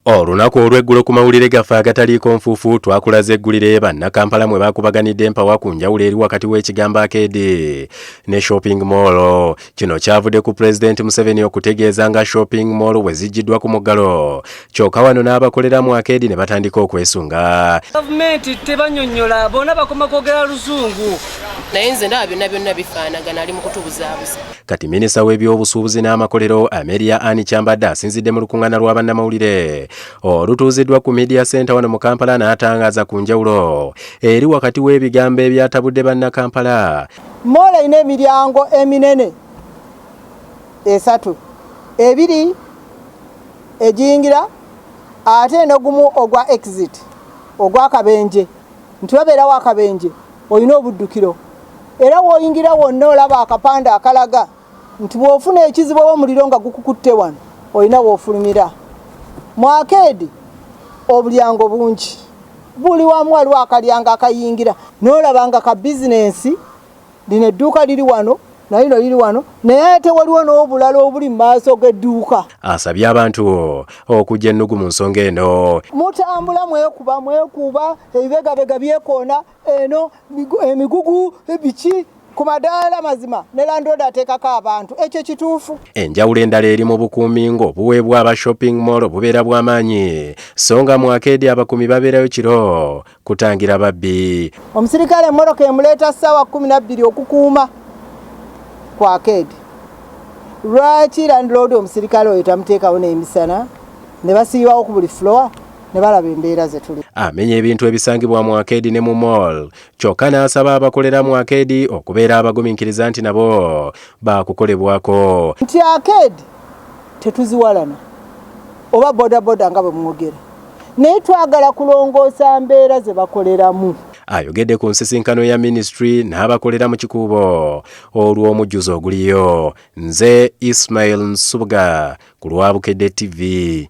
Olunaku olw'eggulo ku mawulire gaffe agataliiko nfuufu twakulaze eggulire bannakampala mwe baakubaganidde empawa ku njawulo eri wakati w'ekigambo akeedi ne shopping mall. Kino kyavudde ku Pulezidenti Museveni okutegeeza nga shopping mall bwe ziggyiddwa ku muggalo kyokka wano n'abakolera mu akeedi ne batandika okwesunga. Gavumenti tebanyonnyola, bonna bakoma kwogera luzungu. Naye nze ndaba byonna byonna bifaanagana, ali mu kutubuzaabuza. Kati minisita w'ebyobusuubuzi n'amakolero Amelia Ann Kyambadde asinzidde mu lukungana lwa bannamawulire olutuuziddwa ku Media Center wano mu Kampala n'atangaaza ku njawulo eri wakati w'ebigambo ebyatabudde bannakampala. Mall erina emiryango eminene esatu, ebiri egiyingira ate n'ogumu ogwa exit ogw'akabenje, nti wabeerawo akabenje olina obuddukiro, era w'oyingira wonna olaba akapande akalaga nti bw'ofuna ekizibu oba omuliro nga gukukutte wano olina w'ofulumira. Mu akeedi obulyango bungi buli wamu, waliwo akalyango akayingira n'olaba nga ka bizinensi, lino edduuka liri wano na lino liri wano, naye ate waliwo n'obulala obuli mu maaso g'edduuka. Asabye abantu okuggya ennugu mu nsonga eno. Mutambula mwekuba mwekuba, ebibegabega byekoona eno emigugu biki ku madaala, mazima ne landlord ateekako abantu, ekyo kituufu. Enjawulo endala eri mu bukuumi ng'obuweebwa aba shopping mall bubeera bw'amaanyi, so nga mu akeedi abakuumi babeerayo kiro kutangira babbi. Omusirikale emmotoka emuleeta ssaawa 12 okukuuma ku akeedi. Lwaki landlord omusirikale oyo tamuteekawo n'emisana ne basiibawo ku buli floor ne balaba embeera ze tuli? Amenya ebintu ebisangibwa mu akeedi ne mu mall, kyokka n'asaba abakolera mu akeedi okubeera abagumiikiriza nti nabo baakukolebwako. Nti akeedi tetuziwalana oba bodaboda nga bwe mwogera, naye twagala kulongoosa mbeera ze bakoleramu. Ayogedde ku nsisinkano ya minisitule n'abakolera mu kikuubo olw'omujjuzo oguliyo. Nze Ismail Nsubuga ku lwa Bukedde TV.